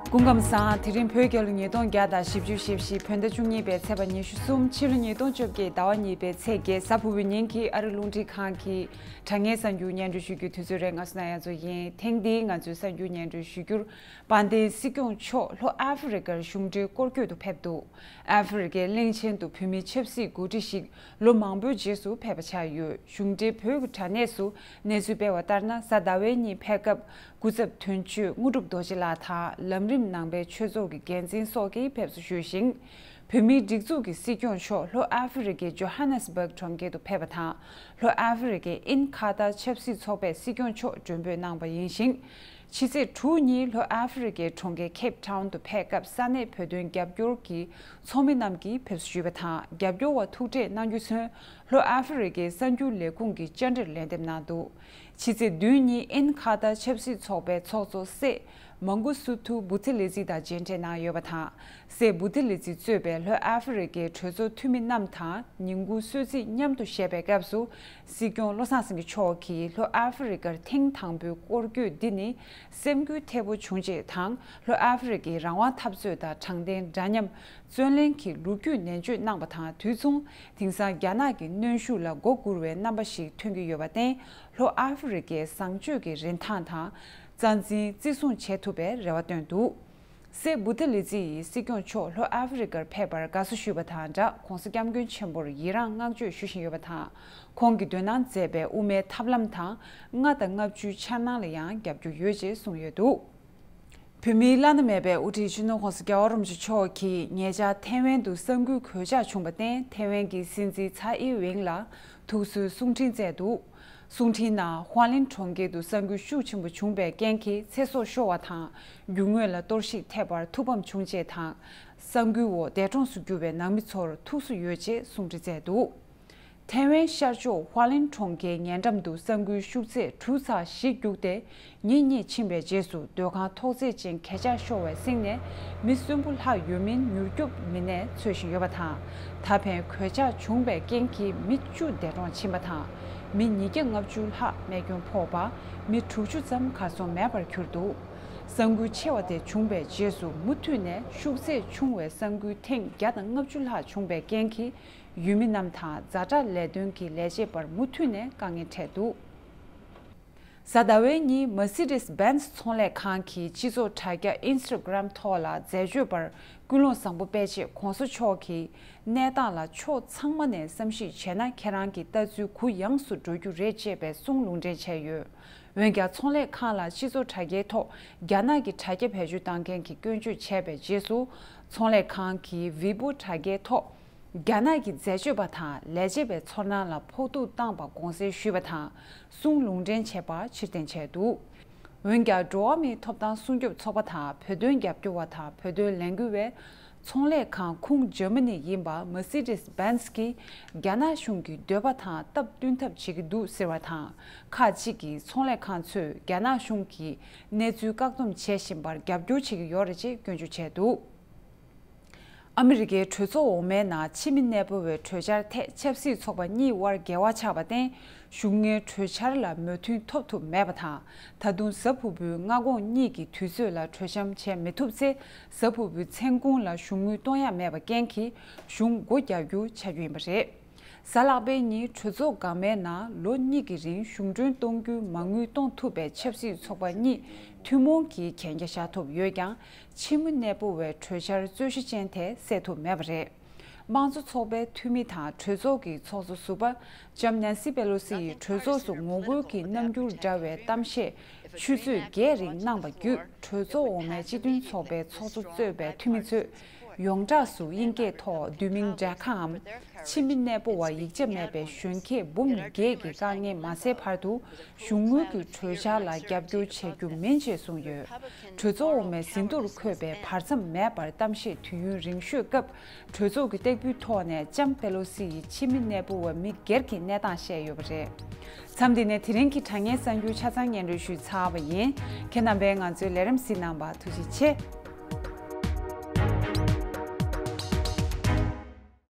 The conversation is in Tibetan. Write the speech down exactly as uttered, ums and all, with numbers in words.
སྐུ་ཁམས་བཟང་། དེ་རིང་བོད་རྒྱལ་ལོ་ཉིས་སྟོང་བརྒྱ་དང་བཞི་བཅུ་ཞེ་བཞི། བོད་ཟླ་བཅུ་གཉིས་པའི་ཚེས་པ་ཉི་ཤུ་གསུམ། ཕྱི་ལོ་ཉིས་སྟོང་བཅོ་བརྒྱད་ཟླ་བ་གཉིས་པའི་ཚེས་བརྒྱད། གཟའ་ཕུར་བུའི་ཉིན་གྱི་ཨ་རི་རླུང་འཕྲིན་ཁང་གི་དྲ་བརྙན་གསར་འགྱུར་སྙན་སྒྲོན་ཞུ་རྒྱུའི་དུས་ཚོད་རེད། ང་སུ་ན་ཡ་མཚོ་ཡིན། ཐེངས་འདིའི་ང་ཚོའི་གསར་འགྱུར་སྙན་སྒྲོན་ཞུ་རྒྱུར། དཔལ་ལྡན་སྲིད་སྐྱོང་མཆོག་ལྷོ་ཨ་ཧྥེ་རི་ཁར་གཞུང་འབྲེལ་སྐོར་སྐྱོད་དུ་ཕེབས་འདུག་ཨ་ཧྥེ་རི་ཁའི་གླིང་ཆེན་དུ་བོད་མིའི་ཆབ་སྲིད་འགོ་ཁྲིད་ཞིག་ལོ་མང་པོའི་རྗེས་སུ་ཕེབས་པ་ཆགས་ཡོད། གཞུང་འབྲེལ་བོད་ཀྱི་དྲ་གནས་སུ་གནས་ཚུལ་སྤེལ་བ་ལྟར་ན། གཟའ་ཟླ་བའི་ཉིན་ཕེབས་སྐབས་སྐུ་ཚབ་དོན་གཅོད་དངོས་གྲུབ་རྡོ་རྗེ་ལགས་དང་། ལམ་རིམ་ནང་པའི་ཆོས་ཚོགས་ཀྱི་འགན་འཛིན་སོགས་ཀྱིས་ཕེབས་བསུ་ཞུས་ཤིང་། བོད་མིའི་སྒྲིག་འཛུགས་ཀྱི་སྲིད་སྐྱོང་མཆོག་ལྷོ་ཨ་ཧྥེ་རི་ཁའི་ཇོ་ཧ་ནེ་སི་བྷག་གྲོང་ཁྱེར་དུ་ཕེབས་པ་དང་། ལྷོ་ཨ་ཧྥེ་རི་ཁའི་ཨིན་ཁ་ཏར་ཆབ་སྲིད་ཚོགས་པས་སྲིད་སྐྱོང་མཆོག་མགྲོན་འབོད་གནང་བ་ཡིན་ཞིང་། ཕྱི་ཚེས་དྲུག་ཉིན་ལྷོ་ཨ་ཧྥེ་རི་ཁའི་གྲོང་ཁྱེར་ཁེབ་ཊའུན་དུ་ཕེབས་སྐབས་ས་གནས་བོད་དོན་རྒྱབ་སྐྱོར་གྱི་ཚོགས་མི་རྣམས་ཀྱིས་ཕེབས་བསུ་ཞུས་པ་དང་། རྒྱབ་སྐྱོར་བ་ཐུག་འཕྲད་གནང་རྒྱུ་ཚུན་ལྷོ་ཨ་ཧྥེ་རི་ཁའི་གསར་འགྱུར་ལས་ཁུངས་ཀྱི་བཅར་འདྲིར་ལན་འདེབས་གནང་འདུག་ཕྱི་ཚེས་བདུན་ཉིན་ཨིན་ཁ་ཏར་ཆབ་སྲིད་ཚོགས་པའི་ཚོགས་གཙོ་སེ་མང་གུ་སུ་ཐུ་བུ་ཐི་ལི་ཙི་དང་མཇལ་འཕྲད་གནང་ཡོད་པ་དང་། སེ་བུ་ཐི་ལི་ཙི་གཙོས་པའི་ལྷོ་ཨ་ཧྥེ་རི་ཁའི་གྲོས་ཚོགས་འཐུས་མི་རྣམས་དང་ཉིན་གུང་གསོལ་ཚིགས་མཉམ་དུ་བཞེས་པའི་སྐབས་སུ། སྲིད་སྐྱོང་བློ་བཟང་སེང་གེ་མཆོག་གིས་ལྷོ་ཨ་ཧྥེ་རི་ཁར་ཐེངས་དང་པོའི་སྐོར་སྐྱོད་འདི་ནི་སེམས་འགུལ་ཐེབས་པོ་བྱུང་ཆེད་དང་། ལྷོ་ཨ་ཧྥེ་རི་ཁའི་རང་དབང་འཐབ་རྩོད་དང་དྲང་བདེན་འདྲ་མཉམ་བརྩོན་ལེན་གྱི་ལོ་རྒྱུས་ནན་བརྗོད་གནང་བ་དང་དུས་མཚུངས། དེང་སང་རྒྱ་ནག་གི་གནོན་ཤུགས་ལ་མགོ་སྒུར་བའི་རྣམ་པ་ཞིག་ཐོན་གྱི་ཡོད་པར་བརྟེན། ལྷོ་ཨ་ཧྥེ་རི་ཁའི་བཟང་སྤྱོད་ཀྱི་རིན་ཐང་དང་རྩ་འཛིན་བརྩི་སྲུང་བྱེད་ཐུབ་པའི་རེ་བ་བཏོན་འདུག་སེ་བུ་ཐི་ལི་ཙི་ཡིས་སྲིད་སྐྱོང་མཆོག་ལྷོ་ཨ་ཧྥེ་རི་ཁར་ཕེབས་པར་དགའ་བསུ་ཞུས་པ་དང་སྦྲགས། ྋགོང་ས་ྋསྐྱབས་མགོན་ཆེན་པོར་ཡི་རངས་བསྔགས་བརྗོད་ཞུ་བཞིན་ཡོད་པ་དང་། ཁོང་གིས་དོ་སྣང་མཛད་པའི་དབུ་མའི་ཐབས་ལམ་དང་། ལྔ་དང་ལྔ་བཅུའི་འཆར་སྣང་ལ་ཡང་རྒྱབ་སྐྱོར་ཡོད་ཅེས་གསུངས་ཡོད་འདུག་བོད་མིའི་བླ་ན་མེད་པའི་དབུ་ཁྲིད་སྤྱི་ནོར་ྋགོང་ས་རྒྱལ་བ་རིན་པོ་ཆེ་མཆོག་གིས་ཉེ་ཆར་ཐའེ་ཝན་དུ་ས་འགུལ་གོད་ཆག་བྱུང་བར་བརྟེན། ཐའེ་ཝན་གྱི་སྲིད་འཛིན་ཚའེ་ཨིན་ཝེན་ལ་ཐུགས་གསོའི་གསུང་འཕྲིན་བསྩལ་འདུག་གསུང་འཕྲིན་ནང་ཧྭ་ལིན་གྲོང་ཁྱེར་དུ་ས་འགུལ་ཤུགས་ཆེན་པོ་བྱུང་བའི་རྐྱེན་གྱིས་ཚེ་སྲོག་ཤོར་བ་དང་། རྒྱུ་དངོས་ལ་གཏོར་བཤིག་ཐེབས་པར་ཐུགས་ཕམ་བྱུང་ཅེས་དང་། ས་འགུལ་འོག་འདས་གྲོངས་སུ་གྱུར་བའི་ནང་མི་ཚོར་ཐུགས་གསོ་ཡོད་ཅེས་གསུང་འཕྲིན་བསྩལ་འདུག་ཐའེ་ཝན་ཤར་ཕྱོགས་ཧྭ་ལིན་གྲོང་ཁྱེར་ཉེ་འགྲམ་དུ་ས་འགུལ་ཤུགས་ཚད་དྲུག་ཚེག་བཞི་རྒྱུག་སྟེ། ཉིན་གཉིས་ཕྱིན་པའི་རྗེས་སུ་སྡོད་ཁང་ཐོག་བརྩེགས་ཅན་གས་ཆག་ཤོར་བས་བསྲེགས་ནས་མི་གསོན་པོ་ལྷག་ཡོད་མིན་མྱུར་སྐྱོབ་མི་སྣས་འཚོལ་བཞིན་ཡོད་པ་དང་། ད་ཕན་གོད་ཆག་བྱུང་བའི་རྐྱེན་གྱིས་མི་བཅུ་འདས་གྲོངས་ཕྱིན་པ་དང་། མི་ཉིས་བརྒྱ་ལྔ་བཅུ་ལྷག་རྨས་སྐྱོན་ཕོག་པ། མི་དྲུག་ཅུ་ཙམ་གར་སོང་མེད་པར་གྱུར་འདུག་ས་འགུལ་ཆེ་བ་དེ་བྱུང་བའི་རྗེས་སུ་མུ་མཐུད་ནས་ཤུགས་ཚད་ཆུང་བའི་ས་འགུལ་ཐེངས་བརྒྱ་དང་ལྔ་བཅུ་ལྷག་བྱུང་བའི་རྐྱེན་གྱིས། ཡུལ་མི་རྣམས་དང་ཛ་དྲག་ལས་དོན་གྱི་ལས་བྱེད་པར་མུ་མཐུད་ནས་དཀའ་ངལ་འཕྲད་འདུག་གཟའ་ཟླ་བའི་ཉིན་Mercedes Benz་ཚོང་ལས་ཁང་གི་སྤྱི་ཚོགས་དྲ་རྒྱ་Instagram་ཐོག་ལ་འཛད་སྤྱོད་པར་ཀུན་སློང་བཟང་པོ་སྤེལ་ཆེད་ྋགོང་ས་མཆོག་གིས་གནས་སྟངས་ལ་ཕྱོགས་ཚང་མ་ནས་བསམ་གཞིག་བྱས་ན་ཁྱེད་རང་གི་ལྟ་ཚུལ་གུ་ཡངས་སུ་འགྲོ་རྒྱུ་རེད་ཅེས་པའི་གསུང་ལུང་འདྲེན་བྱས་ཡོད། འོན་ཀྱང་ཚོང་ལས་ཁང་ལ་སྤྱི་ཚོགས་དྲ་རྒྱའི་ཐོག་རྒྱ་ནག་གི་དྲ་རྒྱ་བེད་སྤྱོད་བཏང་མཁན་གྱིས་སྐྱོན་བརྗོད་བྱས་པའི་རྗེས་སུ། ཚོང་ལས་ཁང་གིས་ཝི་པོ་དྲ་རྒྱའི་ཐོག་རྒྱ་ནག་གི་འཛད་སྤྱོད་པ་དང་ལས་བྱེད་པའི་ཚོར་སྣང་ལ་ཕོག་ཐུག་བཏང་པ་དགོངས་སེལ་ཞུས་པ་དང་། གསུང་ལུང་འདྲེན་བྱས་པ་ཕྱིར་འཐེན་བྱས་འདུག་འོན་ཀྱང་འགྲོ་བ་མིའི་ཐོབ་ཐང་སྲུང་སྐྱོབ་ཚོགས་པ་དང་བོད་དོན་རྒྱབ་སྐྱོར་བ་དང་བོད་དོན་ལས་འགུལ་བས། ཚོང་ལས་ཁང་ཁུངས་འཇར་མ་ནི་ཡིན་པ་Mercedes Benz་གིས་རྒྱ་ནག་གཞུང་གི་འདོད་པ་དང་སྟབས་བསྟུན་ཐབས་བྱེད་ཀྱི་འདུག་ཟེར་བ་དང་། ཁག་ཅིག་གིས་ཚོང་ལས་ཁང་ཚོས་རྒྱ་ནག་གཞུང་གིས་གནས་ཚུལ་བཀག་སྡོམ་བྱེད་བཞིན་པར་རྒྱབ་སྐྱོར་བྱེད་ཀྱི་ཡོད་རེད་ཅེས་སྐྱོན་བརྗོད་བྱས་འདུག་ཨ་མི་རི་ཀའི་གྲོས་ཚོགས་འོག་མའི་ནང་ཕྱི་མི་གནས་སྤོ་བའི་གྲོས་འཆར་ཐད་ཆབ་སྲིད་ཚོགས་པ་གཉིས་དབར་འགལ་བ་ཆགས་པར་བརྟེན། གཞུང་ངོས་གྲོས་འཆར་ལ་མོས་མཐུན་ཐོབ་ཐུབ་མེད་པ་དང་། ད་དུང་གཟའ་ཕུར་བུའི་སྔ་དགོང་གཉིས་ཀྱི་དུས་ཚོད་ལ་གྲོས་འཆམ་བྱེད་མི་ཐུབ་ཚེ། གཟའ་ཕུར་བུའི་མཚན་གུང་ལ་གཞུང་དངུལ་གཏོང་ཡ་མེད་པ་རྐྱེན་གྱིས་གཞུང་སྒོ་རྒྱག་རྒྱུ་ཆགས་རྒྱུ་ཡིན་པ་རེད། གཟའ་ལྷག་པའི་ཉིན་གྲོས་ཚོགས་འགག་མའི་ནང་ལོ་གཉིས་ཀྱི་རིང་གཞུང་གྲོན་གཏོང་རྒྱུའི་མ་དངུལ་གཏོང་ཐུབ་པའི་ཆབ་སྲིད་ཚོགས་པ་གཉིས་ཐུན་མོང་གིས་གན་རྒྱ་བཞག་ཐུབ་ཡོད་ཀྱང་། ཕྱི་མི་གནས་སྤོ་བའི་གྲོས་འཆར་རྩོད་གཞི་ཅན་དེ་སེལ་ཐུབ་མེད་པ་རེད། དམངས་གཙོ་ཚོགས་པའི་འཐུས་མི་དང་གྲོས་ཚོགས་ཀྱི་ཚོགས་གཙོ་ཟུར་པ་ལྕམ་ནན་སི་པེ་ལོ་སི་ཡིས་གྲོས་ཚོགས་སུ་ངོ་རྒོལ་གྱི་རྣམ་འགྱུར་འདྲ་བའི་གཏམ་བཤད་ཆུ་ཚོད་བརྒྱད་རིང་གནང་བ་བརྒྱུད། གྲོས་ཚོགས་འོག་མའི་སྤྱི་མཐུན་ཚོགས་པའི་ཚོགས་གཙོ་གཙོས་པའི་འཐུས་མི་ཚོས་ཡོངས་གྲགས་སུ་དབྱིན་སྐད་ཐོག་དུས་མིང་འདྲ་ཁའམ་ཕྱི་མི་གནས་སྤོ་བ་ཡིག་ཆ་མེད་པའི་གཞོན་སྐྱེས་འབུམ་བརྒྱད་ཀྱི་དཀའ་ངལ་མ་སེལ་བར་དུ། གཞུང་དངུལ་གྱི་གྲོས་འཆར་ལ་རྒྱབ་སྐྱོར་བྱེད་རྒྱུ་མིན་ཅེས་གསུངས་ཡོད། གྲོས་ཚོགས་འོག་མའི་ཟིན་ཐོར་འཁོད་པའི་བར་མཚམས་མེད་པར་གཏམ་བཤད་དུས་ཡུན་རིང་ཤོས་སྐབས། གྲོས་ཚོགས་ཀྱི་སྟེགས་བུའི་ཐོག་ནས་ལྕམ་པེ་ལོ་སི་ཡིས་ཕྱི་མི་གནས་སྤོ་བ་མི་སྒེར་གྱི་གནས་སྟངས་བཤད་ཡོད་པ་རེད། མཚམས་འདི་ནས་དེ་རིང་གི་དྲ་བརྙན་གསར་འགྱུར་ཆ་ཚང་སྙན་སྒྲོན་ཞུས་ཚར་བ་ཡིན། ཁྱེད་རྣམ་པས་ང་ཚོའི་ལས་རིམ་གཟིགས་གནང་བར་ཐུགས་རྗེ་ཆེ།